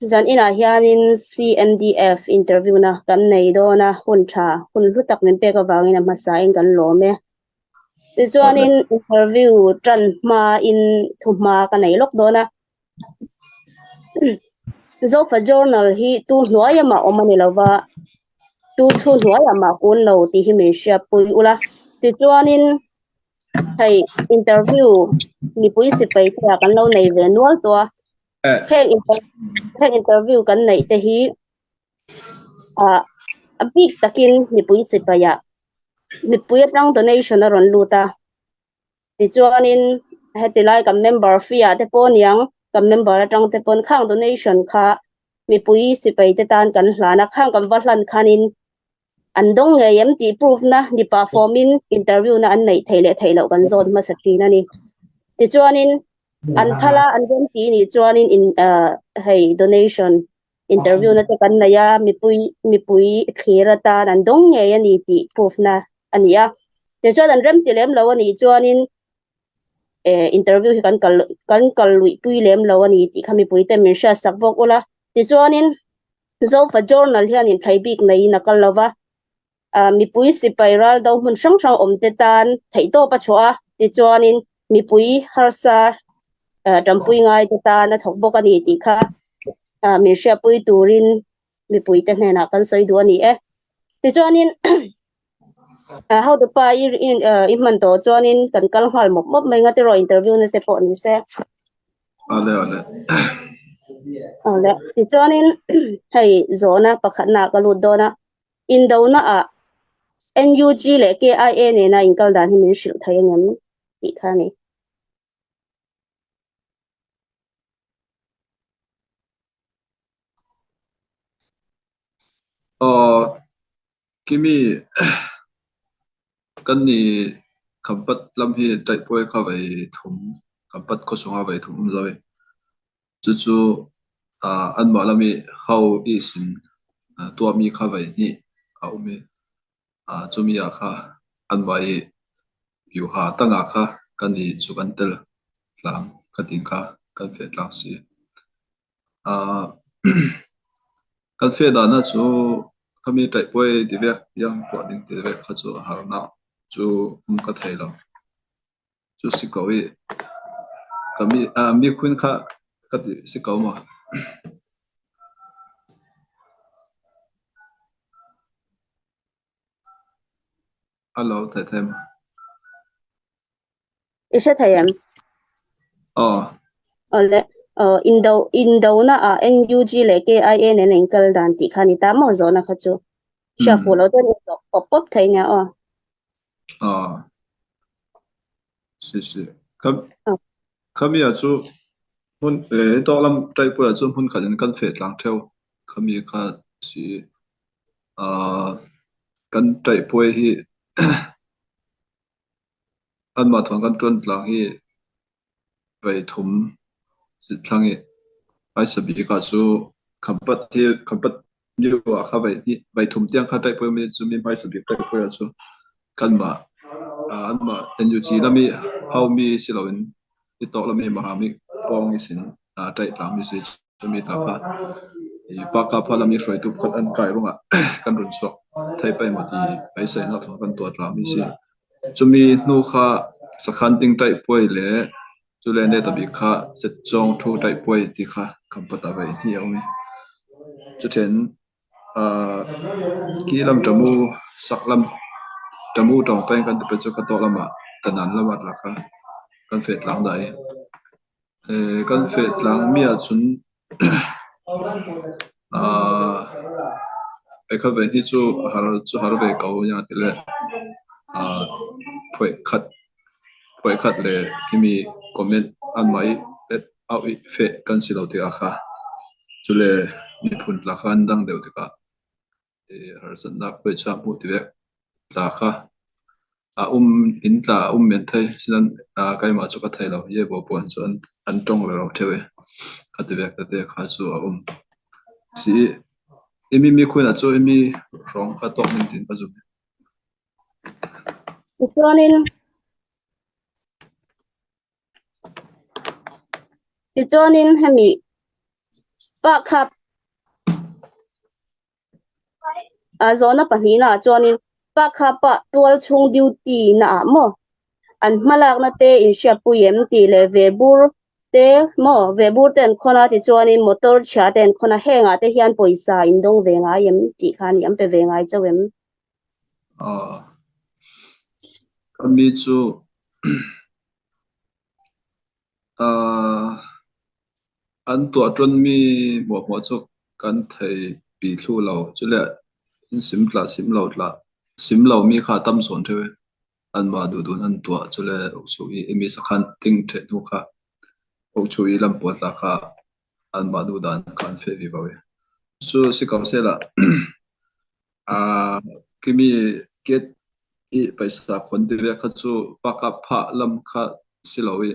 Zan inah hianin CNDF interview na kan nei dawn a, hun tha, hun hlu tak min pek avangin a hmasain kan lawm e. Tichuanin interview tan hmain thuhma ka nei lawk dawn a. Zofa Journal hi tu hnuaia mah awm a ni lova, tu thu hnuaia mah kun lo tih hi min hriatpui ula. Tichuanin hei interview mipui sipai te ah kan lo nei ve nual tawh a. Heng heng interview kan neih te hi ah a bik takin mipui sipai ah mipui atang donation a rawn lut a. Tichuanin heti lai kan member fee ah te pawh aniang kan member atang te pawn khang donation kha mipui sipai te tan kan hlan a, khang kan va hlan khanin an dawng ngei em tih proof na ni pah fawmin interview na an neih theih leh theih loh kan zawt hmasa thin a ni. Tichuanin an phal a, an rem tih nih chuanin in ah hei donation interview na te kan nei a, mipui mipui thlir atan an dawng ngei a ni tih proof na a ni a. Tichuan an rem ti lem lo a nih chuanin eh interview hi kan kal kan kal luih pui lem lo a ni tih kha mipui te min hriat sak bawk ula. Tichuanin Zofa Journal hianin thei bik neiin a kal lo va, ah mipui sipai ral do hmun hrang hrang awm te tan theihtawp a chhuah a, tichuanin mipui harsa ah tanpui ngai te tan a thawk bawk a ni tih kha ah min hriatpui turin mipui te hnenah kan sawi duh a ni e. Tichuanin ah hotupa i i hman tawh chuanin kan kal nghal mawp mawp mai nga tiraw interview na te pawh ni se. Ale ale. Ale tichuanin hei zawhna pakhatna ka lut dawn a indona ah NUG leh KIA nena inkal dan hi min hrilh thei angem tih kha a ni. Aw Kimi kan ni Khampat lam hi Taihpuai kha vei thum Khampat khawchhunga vei thum awm zo i chu chu anmah lami ho is in tuahmi kha vei hnih a awm i chumi ah kha anmah i Yuha tangah kha kan ni chu kan tel tlang khatin kha kan feh tlang si. Kan feh dahna chu khami ṭaihpuai ti vek iang tuah ding ti vek kha chu a harnak chu um ka thei lo. Cu si ko i kami mikhun kha ka ti si ko maw? Hello, thei thei maw? I hre thei em? Aw. Awle, aw indo indona ah NUG leh KIA nen a inkal dan tih kha a ni ta maw zawhna kha chu. Hria fuh lo chuan in zawh pawp pawp thei nia aw. Aw. Si si. Kha khami ah chu hmun eh tawk lam taipui ah chu hmun khat in kan feh tlang theu. Khami kha si ah kan taipui hi Anmah thawng kan ṭuan tlang hi voithum zitthlang i hmaisa bik ah cu Khampat hi Khampat myo ah kha voihnih voithum tiang kha ṭaihpuai mi cu mi hmaisa bik ṭaihpuai ah cu kanmah anmah NUG lam i haumi si loin i tawk lam i Mahami pawng i sin ṭaih tlangmi si. Cumi hna kha Pakapha lam i hruaitu pakhat an kai ruangah kan run chuak thei pei maw ti beiseinak thawng kan tuah tlami a si. Cumi hnu kha sakhan ting ṭaih puai le cule ne tabik kha setcawng ṭhu ṭaih puai ti kha khampat ah vei hnih a um i cuṭhen ki lam ṭamu sak lam ṭamu ṭawng peng kan ti pe cu ka tawh lam ah kanan lam ah tla kha kan feh tlang dah i Kan feh tlangmi ahcun eikhat ve hi cu har cu har ve ko nia ti le phuaikhat le khimi comment anmah i auh i feh kan si lo tikah kha cule miphun tla kha an dang deuh tikah harsatnak phuaicha hmuh ti vek tla kha a um inn tla a um men thei sinan keimah cu ka thei lo ye bo pawn cu an tong le ro theu i ka ti vek tete kha cu a um si imi mi khun ah cu imi hrawng kha tawk ning tin ka zum. Tichuanin Tichuanin hemi. Pa kha a zawhna pahnihnaah chuanin pa kha pa tual chhung duty naah maw an hmalakna te inhriatpui em tih leh ve bur te maw ve bur te an khawn a tichuanin motor chhia te an khawn a hengah te hian pawisa in dawng ve ngai em tih kha a ni an pe ve ngai chauh em? Aw ka mi chu An tuah ṭawnmi hmuahhmuah cu kan thei pi thlu lo. Cule in sim tlah sim lo tlah sim lomi kha tam zawn ṭheo i anmah duhduh in an tuah. Cule ukchuh i imi sakhan ting ṭheh hnu kha ukchuh i lam pawl tla kha anmah duhdan kha an feh vivo i. Cu si ko sehla Khimi ket i paisa khon ti ve kha cu pakap phah lam kha si lo i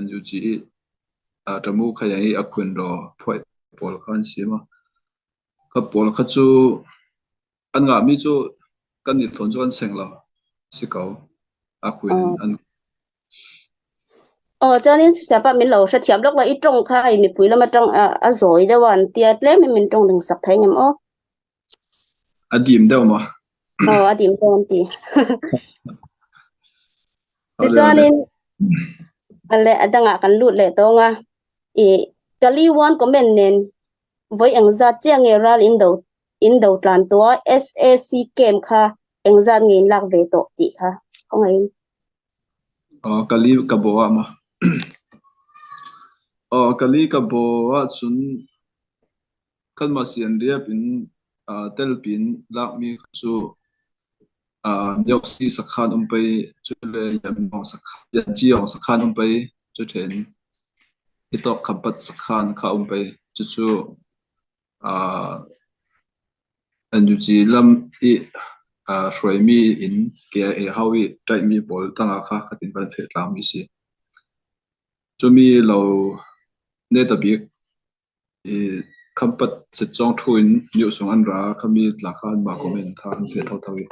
NUG i ṭamu kha yang i a khun ro phuai pawl kha an si ma. Kha pawl kha cu an ngahmi cu kan i thawn cu an seng lo si ko. A khun in an Aw chuanin siapa min lo hrethiam lawk la i ṭawng kha i mipui lam aṭang a zawi deuh a an tia tlem in min ṭawng ring sak thei ngem aw. A dim deuh maw? Aw a dim deuh an ti. Tichuanin a leh a dangah kan lut leh tawng a. I Kali one comment nen voi engzat chiah nge ral in do in do tlan tawh a SAC camp kha engzat nge in lak ve tawh tih kha khawngaih in. Aw Kali ka bo ah maw? Aw Kali ka bo ahcun Kanmah sianriap in telpi in lakmi cu Myoksi sakhan um pei cu le Yanchiong sakhan um pei cu ṭhen Itawk Khampat sakhan kha um pei. Cucu NUG lam i hruaimi in KIA hau i ṭaihmi pawl tangah kha khatin kan fehtlangmi a si. Cumi lo neta bik Khampat sitcawng ṭhu in miohsung an ra. Khami tla kha anmah comment kha an feh thotho i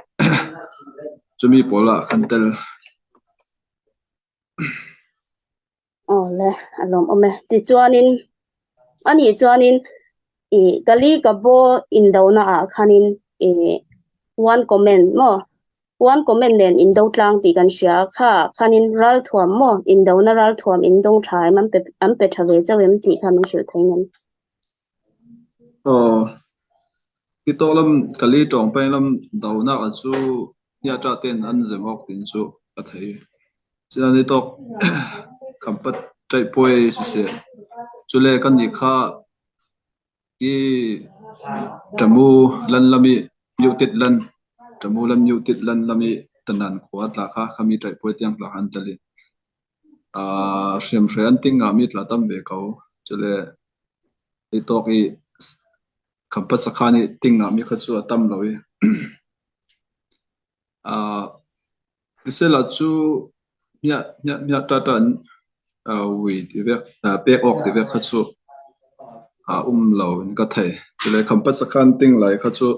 cumi pawl ah kan tel. Aw le, a lawmawm e. Tichuanin, anih chuanin i Kali Kabo indona ah khanin i one comment maw One comment nen indo tlang tih kan hria a, kha ah khanin ralthuam maw indona ralthuam indawng tha em an pe an pe tha ve chauh em tih kha min hrilh thei ngem. Aw, hi tawk lam Kali tawng peng lam donak ah cu hniahṭah ten an zem awk tin cu ka thei. Sinain hi tawk khampat ṭaihpuai siseh, cule kannih kha Hi ṭamu lan lam i myotit lan ṭamu lam myotit lan lam i tanan khua tla kha khami ṭaihpuai tiang tla kha an tel i hriamhrei an ting ngami tla tam ve ko. Cule hi tawk i khampat sakhan i ting ngami kha cu a tam lo i Tisela cu hmiah ṭaṭa in ui ti vek pek awk ti vek kha cu a um lo in ka thei. Cule khampat sakhan ting lai kha cu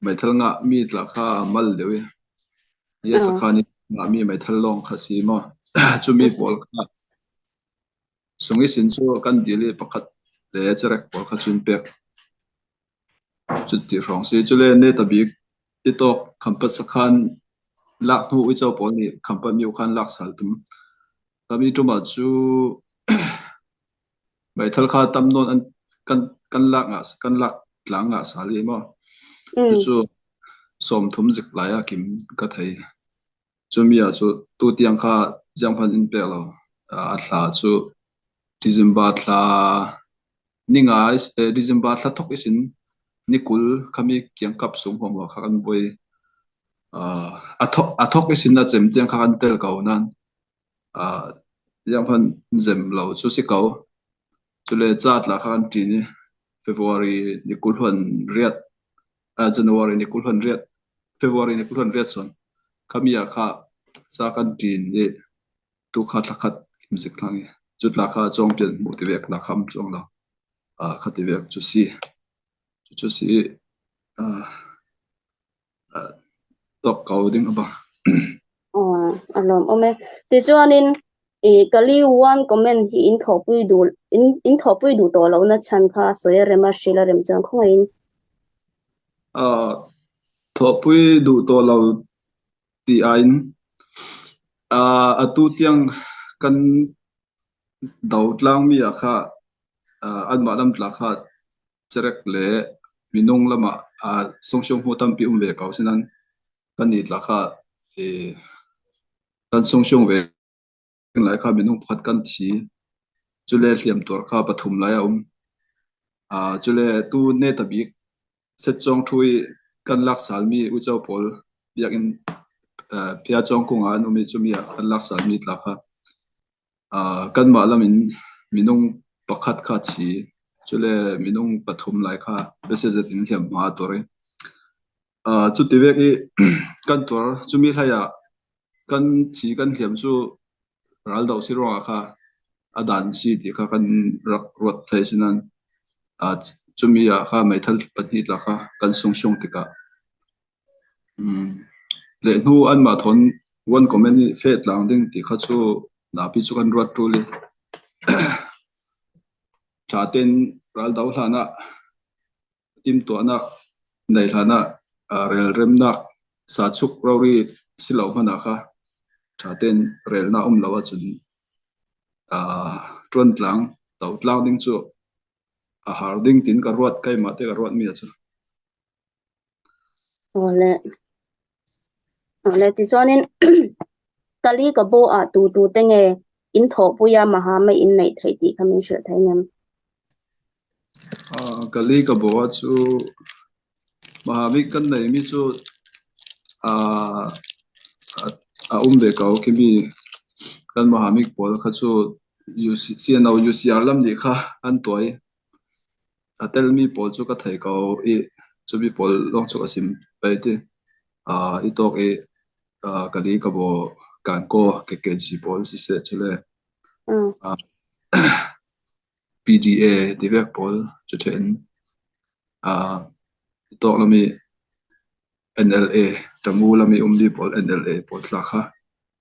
meithal ngahmi tla kha a mal deuh i hi sakhan i ngahmi meithal lawng kha si maw cumi pawl kha sung i sin cu kan dil i pakhat le carek pawl kha cun pek. Cuti hrawng si. Cule neta bik titawk Khampat sakhan lak hnu uico pawl nih Khampat myo khan lak sal tum. Kami tum ah cu meithal kha tam nawn an kan kan lak nga kan lak tlang nga sal i maw. Cucu 30 zik lai ah kim ka thei. Cumi ah cu tu tiang kha zianghmanh in pek lo. A thla cu December thla ninga December thla thok isin ni 20 khami kiangkap sung huam kha kan buai. A thok isin a cem tiang kha kan tel ko nan zianghmanh zem lo cu si ko. Cule ca tla kha kan ṭin i February ni 20 huan riat January ni 20 huan riat February ni 20 huan riat son khami ah kha ca kan ṭin i tu kha thla khat kim zik thlang i cu tla kha cawngpian hmuh ti vek la kham chuang lo kha ti vek cu si cu si tawk ko ding a bang. A lawm awm e. Tichuanin i. I Kali one comment hi in thawhpui duh in in thawhpui duh tawh lohna chhan kha sawi a rem a, hrilh a rem chuan khawngaihin. Ah, thawhpui duh tawh lo tih aiin ah a tu tiang kan do tlangmi ah kha ah anmah lam tla kha cherek le minung lamah ah sawngsiung hmu tampi um ve ko asinain kan i tla kha i kan sawngsiung ve lai kha minung pakhat kan thi. Cule hliamtuar kha pathum lai a um. Ah cule tu neta bik Setcawng ṭhu i kan lak salmi uico pawl biakinn phiacawng kung ah an um i cumi ah kan lak salmi tla kha kanmah lam in minung pakhat kha thi, cule minung pathum lai kha biasezet in hliamhma a tuar i cuti vek i kan tuar. Cumi hlei ah kan thi kan hliam cu raldoh si ruangah kha a dan si ti kha kan rak ruat thai. Asinain cumi ah kha meithal pahnih tla kha kan sungsung tikah le hnu anmah thawn one comment i feh tlang ding ti kha cu napi cu kan ruat ṭul i ṭha tein raldo hlan ah timhtuahnak nei hlan ah relremnak sachuk rori si lo hmanh ah kha ṭha tein relnak um lo ahcun ṭuan tlang to tlang ding cu a har ding tin ka ruat, keimah te ka ruat mi a cu. Awle. Awle tichuanin Kali ka bo ah tu tu te nge in thawhpui a mahama in neih theih tih kha min hrilh thei ngem? Kali ka bo ah cu mahami kan nei mi cu a um ve ko khimi kan mahami pawl kha cu UC, CNO UCR lam nih kha an tuah i A telmi pawl cu ka thei ko i cumi pawl lawng cu a sim pei ti. I tawk i ka li ka baw kaan kaw KKG pawl siseh cule PDA ti vek pawl cu ṭhen i tawk lami NLA Tamu lami ummi pawl NLA pawl tla kha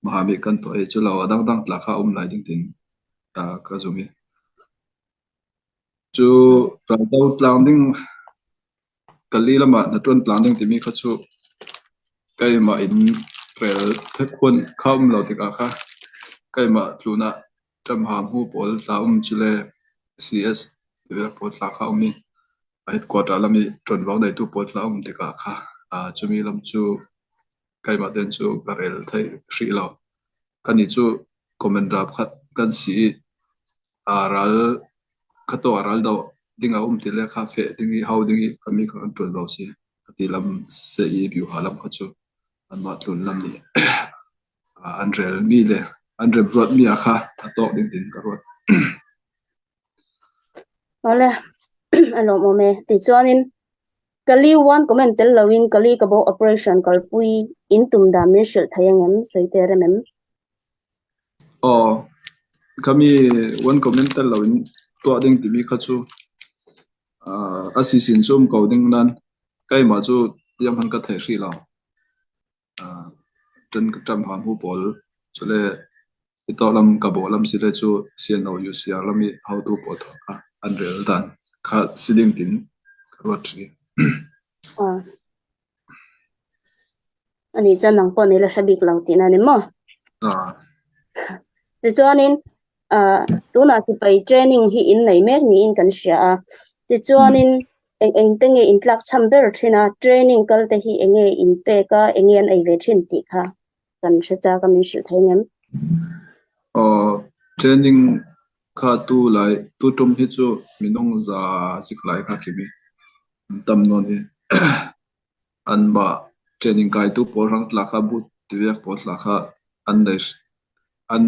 mahami kan tuah i culo a dangdang tla kha um lai ding tin ka zum i Cu raldo tlang ding kali lam ah na ṭuan tlang ding timi kha cu keimah in rel thekhuan kha um lo tikah kha keimah tlun ah ṭamha hmu pawl tla um cu le CS pawl tla kha um i headquarter lam i ṭuanvo neitu pawl tla um tikah kha cumi lam cu keimah ten cu ka rel thei hrih lo. Kannih cu commander pakhat kan si i ral kha tuah ral doh ding a um ti le kha feh ding i hau ding i kami kha kan ṭuan lo si. Ati lam se i byuha lam kha cu anmah tlun lam nih an relmi le an remruatmi ah kha a tawk ding tin ka ruat. Awle, a lawmawm e. Tichuanin Kali one comment tel loin Kali ka bo operation kalpui in tum dan min hrilh thei angem sawi te rem em? Aw, khami one comment tel loin tuah ding timi kha cu a sisin cu um ko ding nan keimah cu tiang han ka thei hrih lo. Ṭan hma hmu pawl cule ito lam ka bawh lam si le cu CNO UCR lam i hotu pawl thawng kha an rel dan kha si ding tin ka ruat hrih. Ani chuan nang pawh nih la hre bik lo tihna ni maw? Tichuanin tunah sipai training hi in nei mek niin kan hria a. Tichuanin eng eng te nge in tlak cham ber thin a, training kal te hi eng nge in pek a, eng nge an ei ve thin tih kha kan hre chak a min hrilh thei ngem? Training kha tu lai tu tum hi chu minung za zik lai kha khimi an tam nawn hi. Anmah training kaitu pawl hrang tla kha boot tivek pawl tla kha an nei an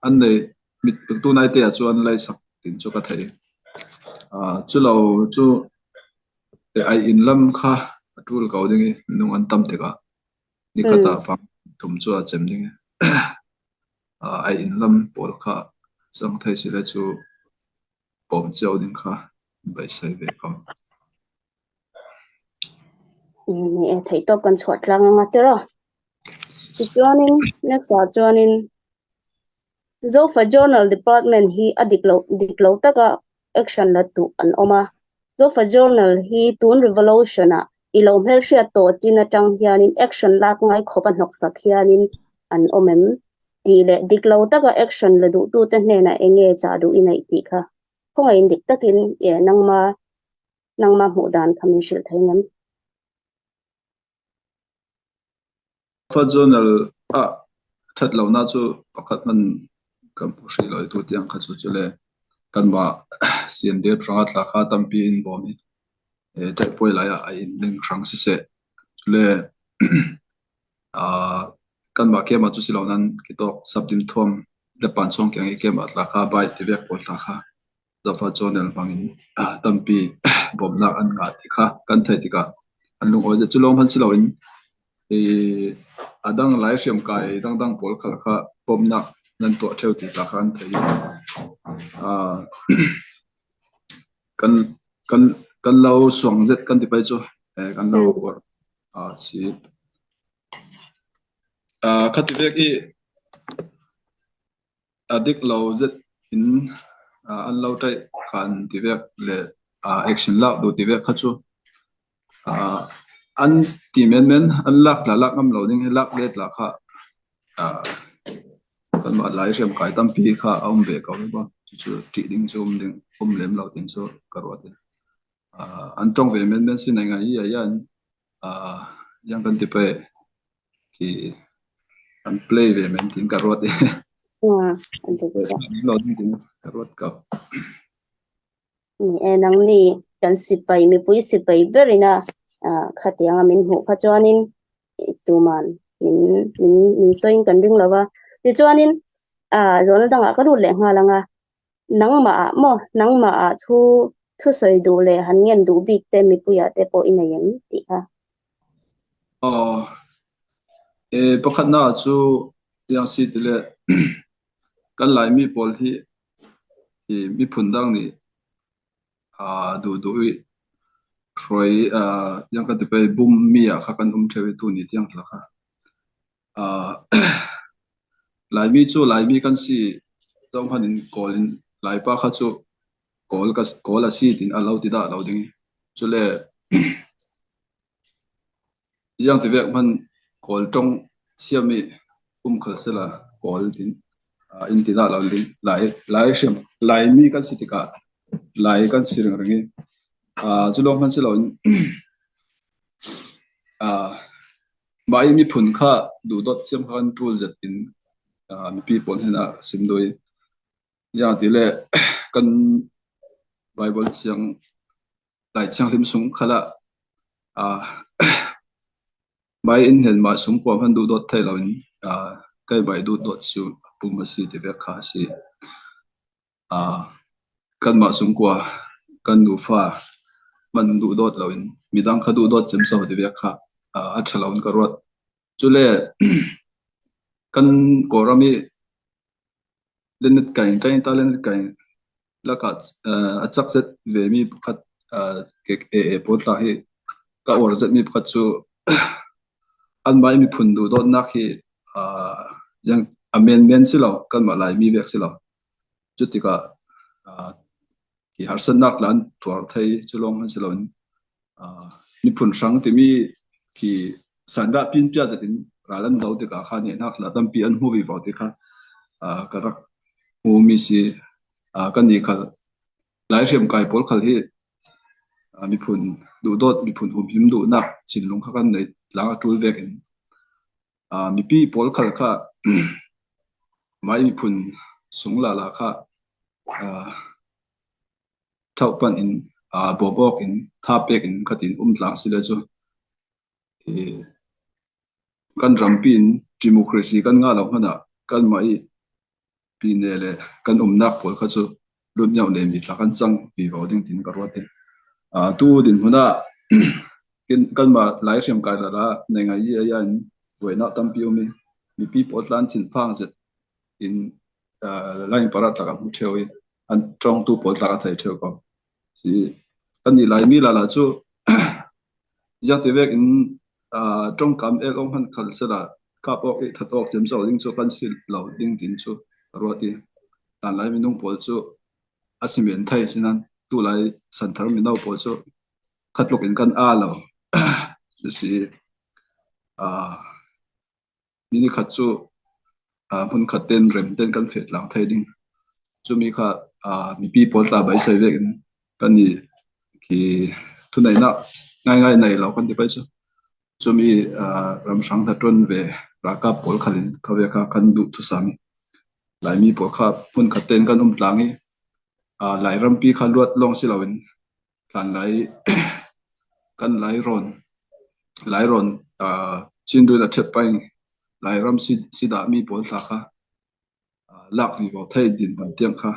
an nei mit tunai te ah cun leisak tin cu ka thei. Culo cu ai inn lam kha a ṭul ko ding i minung an tam tikah nikhat ah fang thum cu a cem ding i ai inn lam pawl kha cang thei si le cu bawm cio ding kha beisei ve ko. Ni e, theihtawp kan chhuah tlang anga tiraw. Tichuanin next ah chuanin. Zofa Journal Department hi a dik lo dik lo taka action la duh an awm a. Zofa Journal hi tun revolution-ah i lo hmelhriat tawh chin atang hianin action lak ngai khawp a hnawksak hianin an awm em tih leh dik lo taka action la duhtute hnenah eng nge chah duh i neih tih kha khawngaihin dik takin nangma nangma hmuh dan kha min hrilh thei ngam. Zofa Journal ah ṭhat lonak cu pakhat hmanh kan hmu hrih lo i tutiang kha cu cule kanmah CNDF hrangah tla kha tampi in bawm i ṭaihpuai lai ah a inn ning hrang siseh cule kanmah kem ah cu si lo nain kitawk sapdim thuam le panchawng kiang i kem ah tla kha bai tivek pawl tla kha Zofa chawlel hmang in tampi bawmhnak an ngah ti kha kan theih tikah an lungawi. Cu lawng hmanh si loin a dang lai hriamkai dangdang pawl khal kha bawmhnak nan tuah ṭheo ti tla kha an theih i kan kan kan lo suang zet kan ti pei cu kan lo uar a si. Khati vek i A dik lo zet in an lo ṭaih khan ti vek le action lak duh ti vek kha cu an ti menmen an lak la lak ngam lo ding hi lak let la kha kanmah Lai hriamkai tampi kha a um ve ko ba. Cucu ṭih ding cu um ding um lem lo ding cu ka ruat i an ṭong ve menmen si nai ngai i ayan yang kan ti pei khi an play ve men tin ka ruat i An ti ve. Lo ding tin ka ruat ko. Ni e nang ni kan sipai mipui sipai berina khatianga min hmuh kha chuanin tuman min min min soin kan ring lova. Ti chuanin zona dangah ka lut leh nghal anga nangmah ah maw nangmah ah thu thu sawi duh leh han ngen duh bik te mipuiah te pawh i nei em tih kha. Aw, pakhatnak cu tiang si ti le kan Laimi pawl hi miphun dang nih duhduh i hruai tiang kan ti pei bummi ah kha kan um ṭheo i tuni tiang tla kha. Laimi cu Laimi kan si zohhmanh in Kawl in Laipa kha cu Kawl a si tiin a lo ti dah lo ding. Cule Iang tivek hmanh Kawl ṭong thiam i um khal sela Kawl tiin in ti dah lo ding. Lai Lai hriam Laimi kan si tikah Lai kan si ringring i cu lawng hmanh si loin mah i miphun kha duhdawt thiam kha kan ṭul zet in mipi pawl hin a sim duh i iang ti le kan Baibal thiang Lai Thianghlim sung khal ah Mai inn hen mah sung kuam han duhdawt thei loin keimah i duhdawt cu pum a si ti vek kha a si. Kanmah sungkua kan nufa man duhdawt loin midang kha duhdawt cemco ti vek kha a ṭha lo in ka ruat. Cule kan Kawlram i Leonard Kain, Kain ta Leonard Kain lakah a cak zet vemi pakhat AA pawl tla hi ka uar zetmi pakhat cu anmah i miphun duhdawtnak hi a menmen si lo, kanmah Laimi vek si lo. Cu tikah hi harsatnak le an tuar thei cu lawng hmanh si loin miphun hrang timi khi sandah pinpia zet in ral an do tikah kha nehnak la tampi an hmu ve vo ti kha ka rak hmumi si. Kan nih khal Lai hriamkai pawl khal hi miphun duhdawt miphun humhim duhnak thinlung kha kan nei tlang a ṭul vek in mipi pawl khal kha mah miphun sung lala kha ṭhohpanh in bawm awk in tha pek in khatin um tlang si le cu kan rampi in democracy kan ngah lo hmanh ah kanmah i pine le kan umnak pawl kha cu lutmioh le mitla kan cang ti ko ding tiin ka ruat i tu dinhmun ah kanmah Lai hriamkai lal ah nei ngai i aya in buainak tampi um i mipi pawl tlan thinphang zet in line parat lak ah hmu ṭheo i an ṭawngtu pawl tlak a thei ṭheo ko. Si kannih Laimi lala cu iangtivek in ṭawngkam el awk hmanh khal sela kap awk i that awk cemco ding cu kan si lo ding tin cu. Ka ruat i hlanlai minung pawl cu a si men thai asinain tulai santhar mino pawl cu kha tluk in kan aa lo. Cusi ni nikhat cu hmunkhat tein rem tein kan fehtlang thai ding. Cumi kha mipi pawl tla beisei vek in kan i khi thuneihnak ngaingai nei lo kan ti pei cu. Cumi ramhrang hna ṭuan ve ralkap pawl khal in kha ve kha kan duh thusam i Laimi pawl kha hmunkhat tein kan um tlang i Lairampi kha luat lawng si loin hlanlai kan Lairawn Lairawn Chinduin a ṭhep peng Lairam sidahmi pawl hla kha lak vivo thei dinhmun tiang kha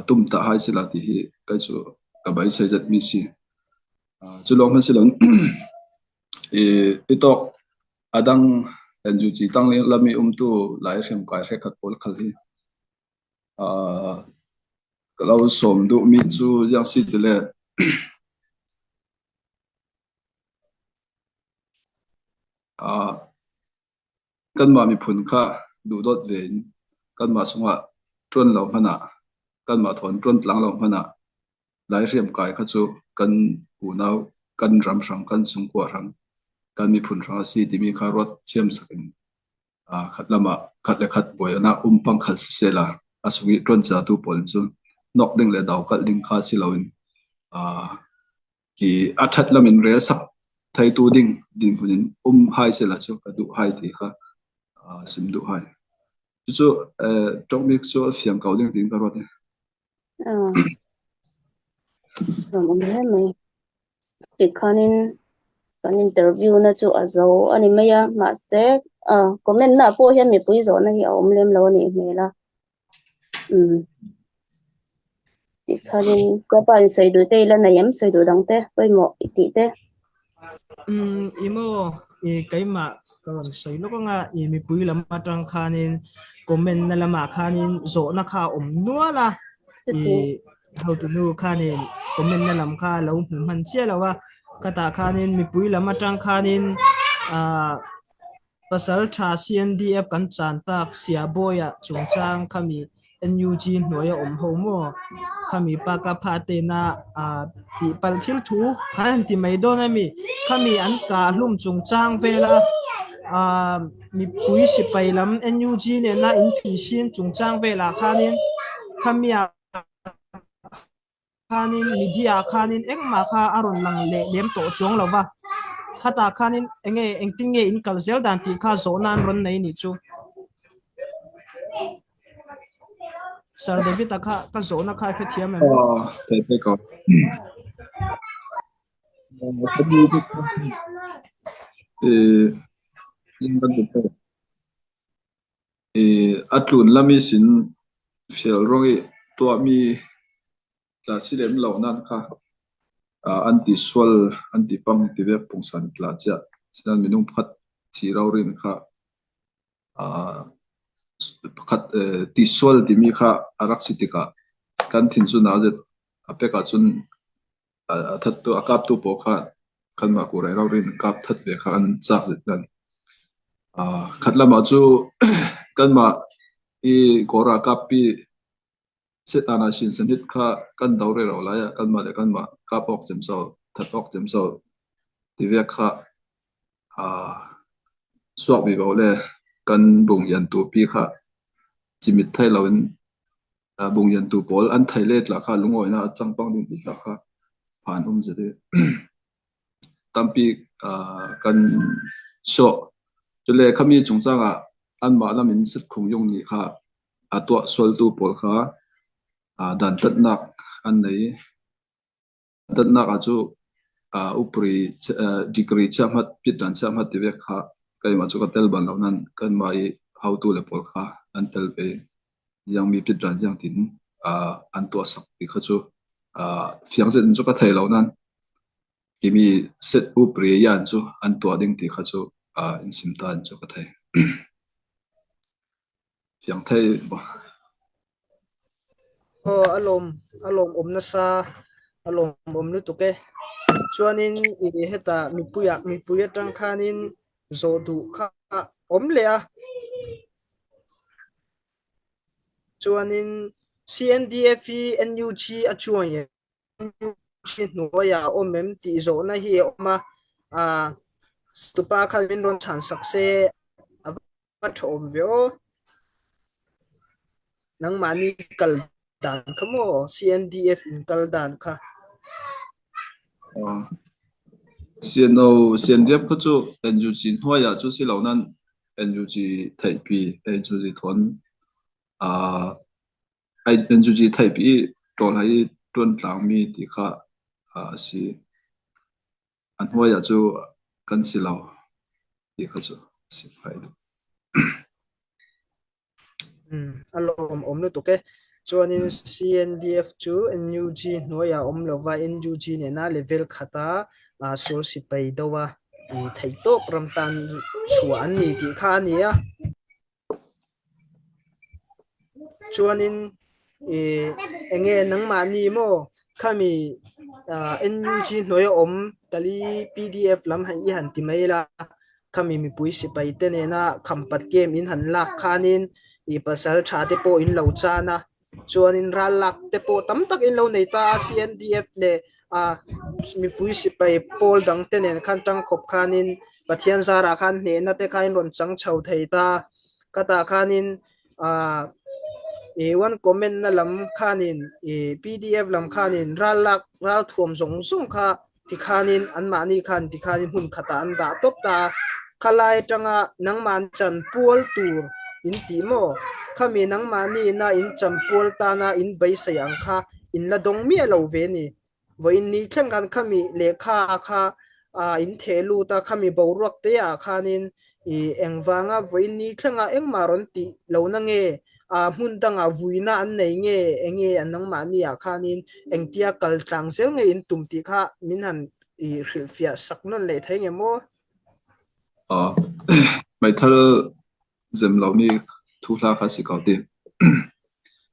tum ta hai sila ti hi kei cu ka beisei zetmi si. Cu lawng hmanh si loin i tawk a dang NUG tang lam i umtu Lai hriamkai hrekhat pawl khal hi ka lo sawm duhmi cu ziang si ti le Kanmah miphun kha duhdawt ve in kanmah sungah ṭuan lo hmanh ah, kanmah thawn ṭuan tlang lo hmanh ah Lai hriamkai kha cu kan unau, kan ram hrang, kan chungkhua hrang, kan miphun hrang a si timi kha ruat thiamsak in khat lam ah khat le khat buainak um pang khal siseh la a sung i ṭuan ciatu pawl in cun nok ding le dokalh ding kha si loin Hi a ṭhat lam in rel sak theitu ding dinhmun in um hai sehla cu ka duh hai ti kha sim duh hai. Cucu ṭongmi cu a fiang ko ding tiin ka ruat. Lawm um hle mai. Tikhanin kan interview na chu a zo a ni mai a, mahse comment na pawh hian mipui zawhna hi a awm lem lo a nih hmel a. Umm. Tikhanin ka pa in sawi duh te ila nei em sawi duh dang te pawimawh i tih te. Umm i maw i keimah ka rawn sawi lawk anga i mipui lam atang khanin comment na lamah khanin zawhna kha a awm nual a i hotunu khanin comment na lam kha lo hmu hman chiah lo a khatah khanin mipui lam atang khanin ah Pasalṭha CNDF kan chan tak Siabawi ah chungchang khami NUG hnuai a awm ho maw? Khami pa ka pha tena aa tihpalh thil thu khan han ti mai dawn ami? Khami an kah hlum chungchang vela aa mipui sipai lam NUG nena inphisin chungchang velah khanin khami ah khanin media ah khanin engmah kha a rawn lang leh lem tawh chuang lo va, khatah khanin enge engtin nge in kal zel dan tih kha zawhna an rawn nei nih chu. Sir David-a kha ka zawhna kha i hrethiam em? Aw, thei thei ko. A tlun lam i sin fial ruang i tuahmi tla si lem lo nain kha an ti sual an ti pang ti vek pungsan tla ciah. Asinain minung pakhat thi rorin kha pakhat ti sual timi kha a rak si tikah kan thin cu naa zet a pek ahcun A thattu a kaptu pawl kha kanmah kawlrai ralrin kap that ve kha an cak zet nan. Khat lam ah cu kanmah i Kawl ralkap pi setan ah sin sanit kha kan do rero lai ah kanmah le kanmah kap awk cemco that awk cemco ti ve kha suak vi ko le kan bung yan tu pi kha cimit thai loin Bungliantu pawl an thei le tla kha lungawinak a cang pang ding ti tla kha phan um zet i tampi kan sawh. Cule khami cungcang ah anmah lam in setkhung yung nih kha a tuah sualtu pawl kha dantatnak an nei. Dantatnak ah cu upri degree chiahmat pitdan chiahmat ti vek kha keimah cu ka tel bal lo nain kanmah i hotu le pawl kha an tel ve. Iangmi pitdan iang tin an tuahsak ti kha cu fiang zet in cu ka thei lo nain timi set upri yan cu an tuah ding ti kha cu in sim ta in cu ka thei. Fiang thei Aw a lawm a lawmawm nasa a lawmawm lutuk e. Chuanin i hetah mipui ah mipui atang khanin zawh duh kha a awm leh a. Chuanin CNDF hi NUG a chuang em? NUG hnuaiah a awm em tih zawhna hi a awm a, ah tupa khan min rawn chhan sak se a va tha awm ve aw. Nangmahni kal dan kha maw CNDF in kal dan kha. CNO CNDF kha chu NUG hnuaiah chu si lo nan NUG theihpi NUG thawn NUG theihpi i ṭawl hai i ṭuan tlangmi ti kha a si. A hnuaiah cu kan si lo ti kha cu a si fai. A lawmawm lutuk e. Chuanin CNDF chu NUG hnuaiah a awm lova, NUG nena level khata sual sipai deuha theihtawp ram tan chhuah an ni tih kha a ni a. Chuanin ih enge nangmahni maw khami ah NUG hnuaia awm tali PDF lam i han ti mai la khami mipui sipai te nena khampat game in han lak khanin ih pasal tha te pawh in lo chan a chuanin ral lak te pawh tam tak in lo nei ta a CNDF leh ah mipui sipai pawl dang te nen khan tangkhawp khanin Pathian zarah khan hnehna te kha in rawn chang chho thei ta. Khatah khanin ah ih one comment na lam khanin ih pdf lam khanin ral lak ral thuam zawng zawng kha tikhanin anmahni khan tikhanin hmun khatah an dah tawp ta a. Khalai atanga nangmah chanpual tur in tih maw? Khami nangmahni ina in chanpual tana in beisei ang kha in la dawng miah lo ve ni. Vawiin ni thleng khan khami lehkha kha in theh lut a, khami boruak te ah khanin ih engvanga vawiin ni thlenga engmah rawn tih lohna nge hmun dangah vuina an nei nge enge an nangmahni ah khanin engtia kal tlang zel nge in tum tih kha min han ih hrilhfiah sak nawn leh thei nge maw? Meithal zem lomi thu hla kha si ko ti.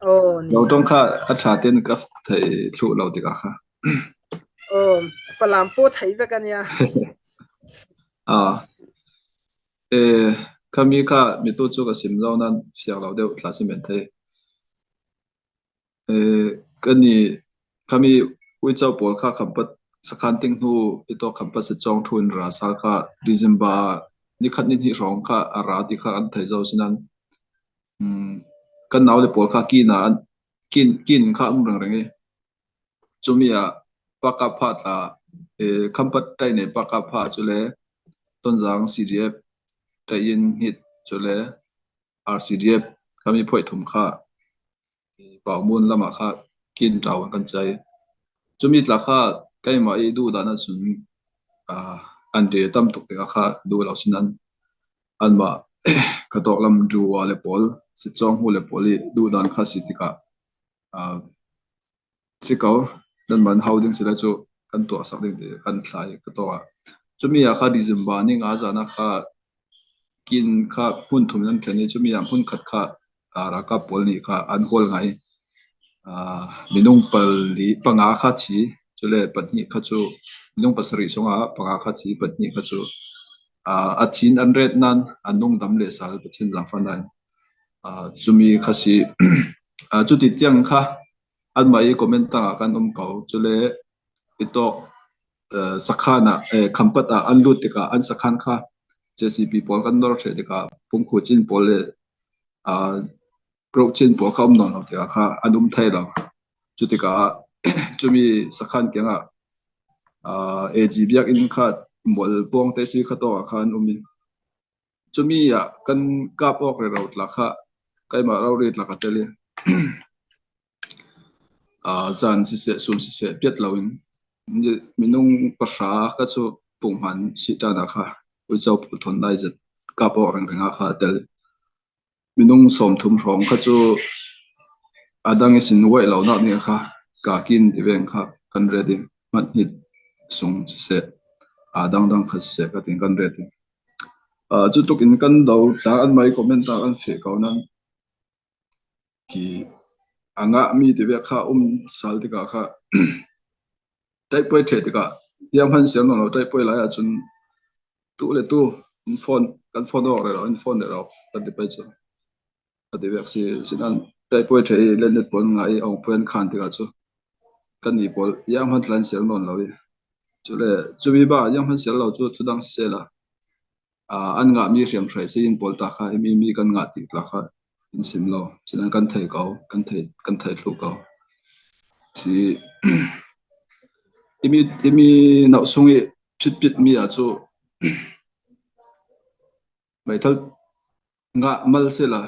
Aw ni. Lo tong kha a tha ten ka thei thlu lo tikah kha. Aw Falam pawh thei vek ania. Ah. E khami kha mitu chu ka sim lo nan fiang lo deuh thla si men thei. Kan i khami uico pawl kha khampat sakhan ting hnu i tawk khampat sitcawng ṭhu in ra sal kha December ah nikhat nihnih hrawng kha a ra ti kha an thei zau sinan kan naule pawl kha kin ah an kin kin kha um rengreng i cumi ah pakap pha tla khampat ṭaih pakap pha cu le Tonzang CDF ṭaih in hnit cu le RCDF khami phoih thum kha Paumun lamah kha kin ṭau in kan chai. Cumi tla kha keimah i duhdan ahcun an re tam tuk tikah kha duh lo sinan anmah ka tawk lam ṭua le pawl sitcawng hu le pawl i duhdan kha si tikah Si ko, nan man hau ding si lai cu kan tuah sak ding ti kan thla i ka tuah. Cumi ah kha December ni nga zan ah kha kin kha hmun thum in an thlen i cumi ah hmun khat kha ralkap pawl nih kha an hawl ngai. Minung pali panga kha thi, cule pahnih kha cu minung pasarih chungah panga kha thi, pahnih kha cu a thin an ret nain an nungdam le sal Pathian zaangfah nain cumi kha si. Cuti tiang kha Anmah i comment tangah kan um ko. Cule itawk sakhan ah khampat ah an lut tikah an sakhan kha JCP pawl kan nawr hreh tikah pungkhu cin pawl le cin pawl kha um nawn lo tikah kha an um thai lo. Cu tikah cumi sakhan kiang ah AG biakinn kha mual pawng te si kha tawk ah khan um i Cumi ah kan kap awk rero tla kha keimah rori tla ka tel i zan siseh sun siseh piat loin minung pahra ka cu punghman sihṭan ah kha uico phu thawn lai zat kap awk rengreng ah kha a tel. Minung 30 hrawng kha cu a dang i sin uaih lonak nih kha kakin ti veng kha kan ret i hmanhhit sung siseh aa dangdang kha siseh ka tin kan ret i cu tluk in kan do tlang an mei comment ah kan feh ko nan khi a ngahmi ti ve kha um sal tikah kha ṭaihpuai ṭheh tikah tiang hman siam lo ṭaihpuai lai ahcun tu le tu in phone kan phone awk rero in phone rero kan ti pei cu ka ti vek si sinan. Taipuai ṭha i letnet pawl ngah i aungpui an khan tikah cu kannih pawl iang hmanh tla an sial nawn lo i cule cumi ba iang hmanh sial lo cu thudang siseh la an ngahmi hriamhrai sii pawl ta kha imi mi kan ngah ti tla kha in sim lo. Sinain kan thei ko, kan thei kan thei thlu ko. Si imi imi nauh sung i phitpit mi ah cu meithal ngah mal sila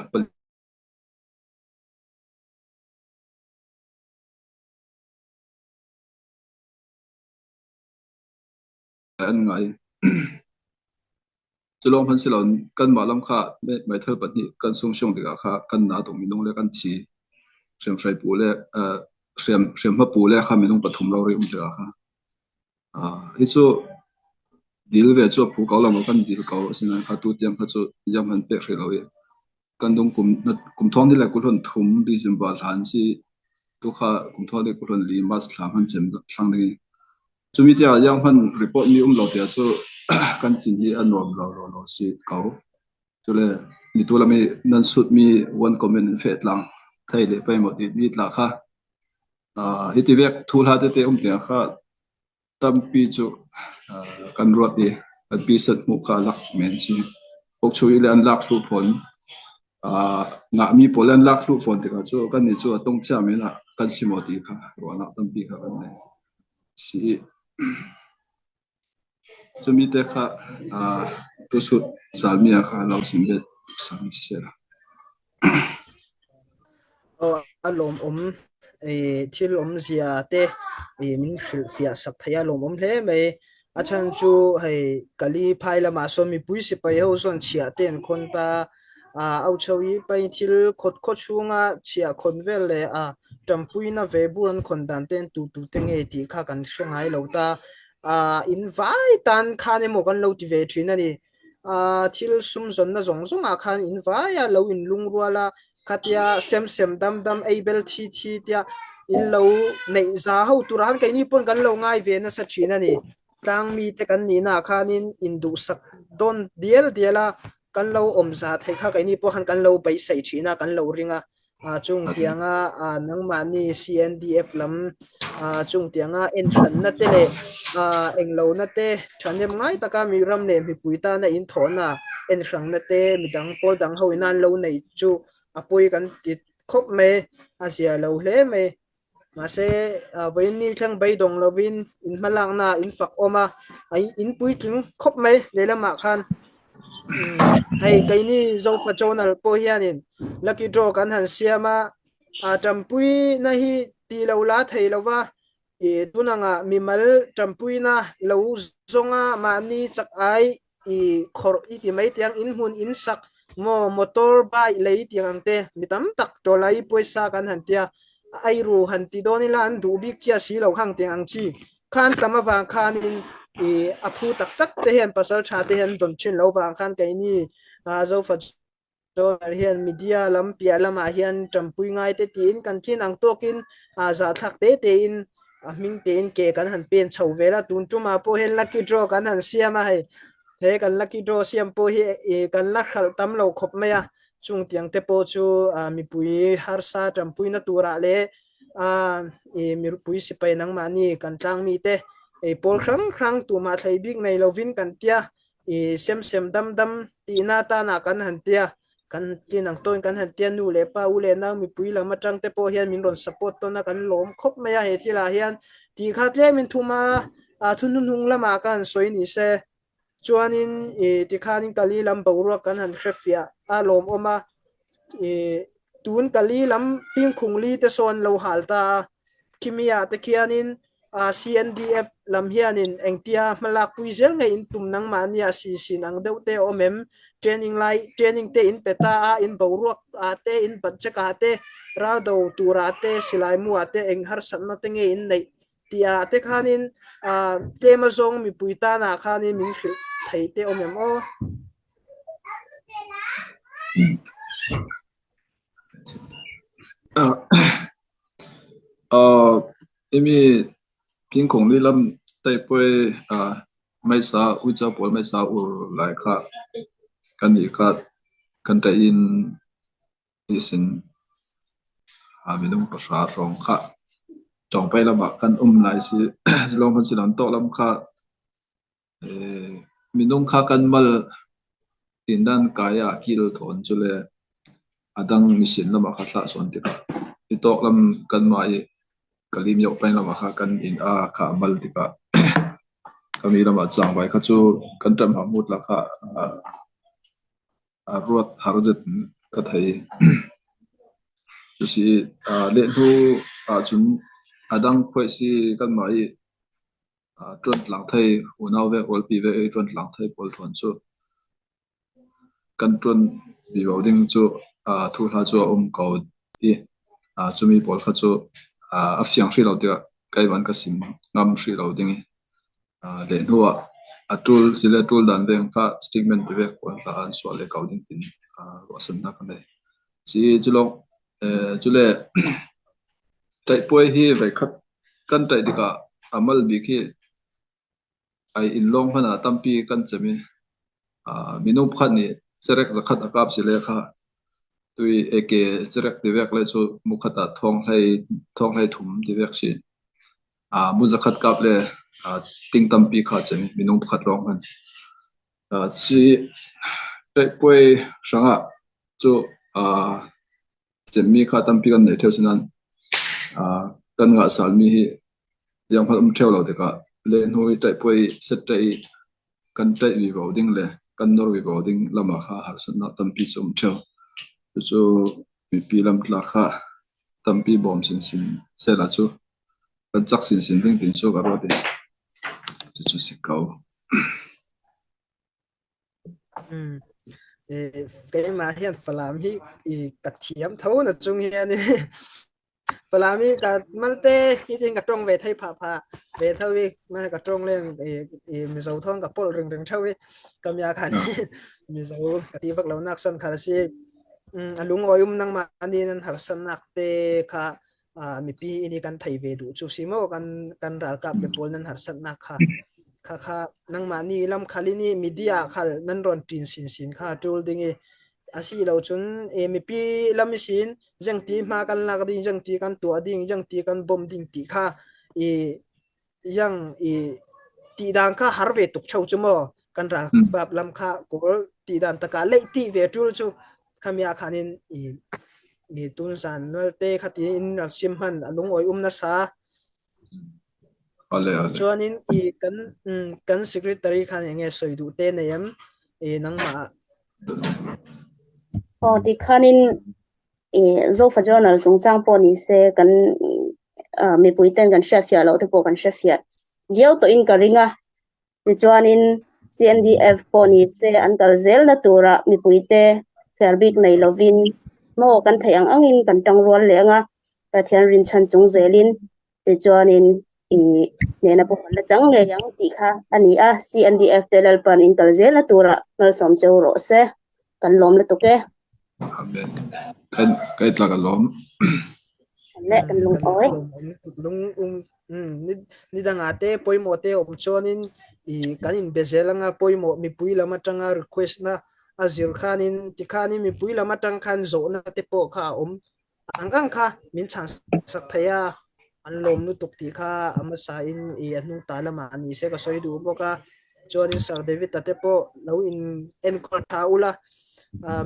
an ngai. Cu lawng hmanh si loin kanmah lam kha meithal pahnih kan sung tikah kha kan na tuk minung le kan thi. Hriamhrei pu le hriamhma pu le kha minung pathum rori um tikah kha. Hi cu dil ve cu a phu ko lo maw kan dil ko asinain kha tu tiang kha cu iang hman pek hrih lo i kan dung kum kum thong ni le kulhon thum December hlan si tu kha kum thong ni kulhon li March thla hman cem thlang ding cumi tiah iang hman report mi um lo tiah cu kan cin hi a nuam lo lo lo si ko cule mi tu lami nan sut mi one comment in fe tlang thei le pai mo ti mi tla kha hi ti vek thu hla tete um tiang kha tampi cu kan ruat i kan pi set hmuh kha lak men si. Pokchu i le an lak thlu fawn. Ngahmi pawl an lak thlu fawn tikah cu kan nih cu a tung cia men ah kan si maw ti kha ruahnak tampi kha kan nei. Si. Cumi te kha tusut salmi ah kha lo sim bet sami si la. Aw a lawmawm thil awmzia te min hrilhfiah sak thei a lawmawm hle mai. A chhan chu hei kali phai lamah sawn mipui sipai ho sawn chhiah te an khawn ta a au chho hi pai thil khawt khaw chhunga chhiah khawn vel leh a tanpuina ve bur an khawn dan te an tu tu te ngei tih kha kan hre ngai lo ta a in vai tan khan emaw kan lo ti ve thin a ni. Thil sum zawnna zawng zawngah khan in vaia lo in lungrual a, khatia sem sem dam dam ei bel thi thi tia in lo neih za ho turah khan keini pawn kan lo ngai ve nasa thin a ni. Tlangmi te kan nihna ah khanin in duhsak dawn dial dial a, kan lo awm za theih kha keini pawh khan kan lo beisei thin a, kan lo ring a. Chung tianga nangmahni CNDF lam chung tianga enhranna te leh englona te thahnem ngai taka mi ram leh mipui tana inthawhna enhrangna te midang pawl dang ho ina an lo nei chu a pawi kan ti khawp mai a zia lo hle mai. Mahse, vawiin thleng beidawng lovin in hmalakna in fak awm a, a in puitling khawp mai lehlamah khan hei keini Zofa Journal pawh hianin lucky draw kan han siam a, tanpuina hi tih lo la thei lova ih tun angah mimal tanpuina lo zawnga mahni chak ai i khawrh i ti mai tiang in hmun in sak maw motor bike lei tiang ang te mi tam tak tawlai pawisa kan han tia a eiru han ti dawn ila an duh bik chiah si lo khang tiang ang chi khan tam avang khanin i a phu tak tak te hian pasal tha te hian dawn thin lo vang khan keini zofa Donald hian media lam piah lamah hian tanpui ngai te tiin kan thin ang tawkin zahthlak te tein a hming tein ke kan han pen chho vel a, tun tumah pawh hian lucky draw kan han siam a hei he kan lucky draw siam pawh hi kan la hralh tam lo khawp mai a, chung tiang te pawh chu mipui harsa tanpuina turah leh mipui sipai nangmahni kan tlangmi te pawl hrang hrang tumah thlei bik nei lovin kan tia I sem sem dam dam tihna atana kan han tia, kan tlin ang tawhin kan han tia nu leh pa u leh nau mipui lam atang te pawh hian min rawn support tawn a kan lawm khawp mai a he thilah hian tih kha tlemin thum a a thununung lamah ka han sawi ni se chuanin i tikhanin kali lam boruak kan han hrefiah a lawmawm a i tun kali lam pingkhung li te sawn lo hal ta a khimia te khianin CNDF lam hianin engtia hmalak pui zel nge in tum nangmahni a si sin ang deuh te awm em? Training lai training te in pe ta a, in boruak ah te, in budget ah te, raldo turah te, silai mu ah te eng harsatna te nge in neih tih ah te khanin tlem azawng mipui tanah khanin min hrilh thei te awm em aw? Imi thingkung lehlam taipui meisa uico pawl meisa ur lai kha kan nih kha kan ṭah in isin. Minung pahra hrawng kha Cawngpai lam ah kan um lai si. Cu lawng hmanh si lo, tawh lam kha minung kha kan mal tindan kai ah kil thawn cu le a dang misin lam ah kha thlah sawn tikah i tawk lam kanmah i Kalimyoh peng lam ah kha kan inn a kha a mal tikah kami lam ah cangvai kha cu kan ṭamh hmut la kha a ruat har zet in ka thei. Cusi lehhnu ahcun a dang khuaihsi kanmah i ṭuantlang thei unau ve rualpi ve i ṭuantlang thei pawl thawn cu kan ṭuan vivo ding cu thuhla cu a um ko i cumi pawl kha cu a fiang hrih lo tiah keiman ka sim ngam hrih lo ding i leh hnu ah a ṭul sile ṭul dan veng kha statement ti vek pawl kha an suah le ko ding tin ruahsannak ka nei. Si culawng cule ṭaihpuai hi voikhat kan ṭaih tikah a mal bik hi ai inn lawng hmanh ah tampi kan cem i minung pakhat nih cerek zakhat a kap sile kha tui AK cerek ti vek le cu mukhat ah thong hlei thong hlei thum ti vek si. Mu zakhat kap le ting tampi kha cem minung pakhat lawng hmanh. Si ṭaihpuai hrangah cu cemmi kha tampi kan nei ṭheo sinain kan ngah salmi hi tiang hmanh um ṭheo lo tikah le hnu i ṭaihpuai set ṭaih i kan ṭaih vivo ding le kan nor vivo ding lam ah kha harsatnak tampi cu um ṭheo. Cucu mipi lamtla kha tampi bawm sinsin sehla cu kan cak sinsin ding tin cu ka ruat i cucu si ko. Keimah hian Falam hi ka thiam tho na chung hian Falam hi ka malte hi tin ka tong ve thei pha pha ve tho i ma ka tong len i Mizo thong ka pol ring ring thau i kamya khan Mizo ka ti vak lo nak san kha si a lung oi um nang ma ni nan har san nak te kha mipi ini kan thei ve duh chu si mo kan kan ralkap le pawl nan harsat nak kha kha kha nangmah ni lam khalini media khal nan ron tin sin sin kha tul ding i asi lo cun e mipi lam sin jengti hma kan lak ding jengti kan tua ding jengti kan bom ding ti kha i yang i ti dan kha har ve tuk cheu chu mo kan ral bab lam kha kawl ti dan taka lei ti ve tul chu khamia khanin i mi tun san nol te khati in rak sim hman alung oi um na sa Ale ale. Chuanin i kan kan secretary khan enge soi du te nei em e nangma Aw tikhanin i Zofa Journal chungchang pawh ni se kan mipui ten kan hriatfiah loh te pawh kan hrefiah viau tawhin ka ring a. Tichuanin CNDF pawh ni se an kal zelna turah mipuite thliar bik nei lovin maw kan theih ang angin kan tangrual leh ang a, Pathian rinchhan chung zelin tichuanin i hnehna pawh kan la chang ngei ang tih kha a ni a, CNDF te Lalpan in kal zelna turah malsawm cheu rawh se, kan lawm lutuk e. Amen. Kan kai tlak a lawm. Le kan lungawi. Lung um ni danga te pawimawh te awm chuanin i kan in be zel anga pawimawh mipui lam atanga request na a zir khanin tikhanin mipui lam atang khan zawhna te pawh kha a awm ang ang kha min chhan sak thei a an lawm lutuk tih kha a hmasa in i a hnung ta lamah a ni se ka sawi duh bawk a chuanin Sir David a te pawh lo in enkawl tha ula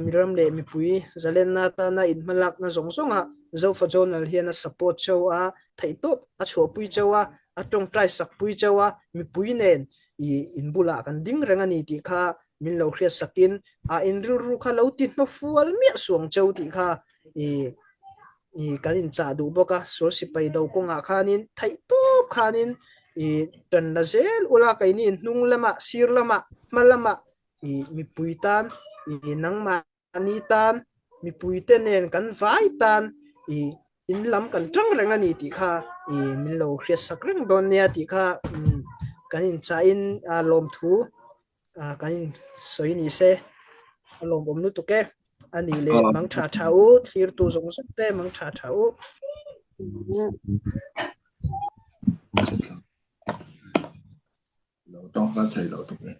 miram leh mipui zalenna atana in hmalakna zawng zawngah Zofa Journal hian a support cheu a theihtawp a chhuahpui cheu a a tawngtai sakpui cheu a mipui nen i in bulah kan ding reng a ni tih kha min lo hriat sakin a in rilru kha lo ti hnawfual miah suang cheu tih kha i i kan in chah duh bawk a sual sipai do kawngah khanin theihtawp khanin i tan la zel ula keini hnung lamah sir lamah hma lamah i mipui tan i nangmah ani tan mipui te nen kan vai tan i in lam kan tang reng ani tih kha i min lo hriat sak reng dawn nia tih kha kan in chah in lawmthu kan in sawi ni se a lawmawm lutuk e ani le mang tha tha u thlir tu zawng zawng te mang tha tha u. Lo tawng hla thei lo tuk e.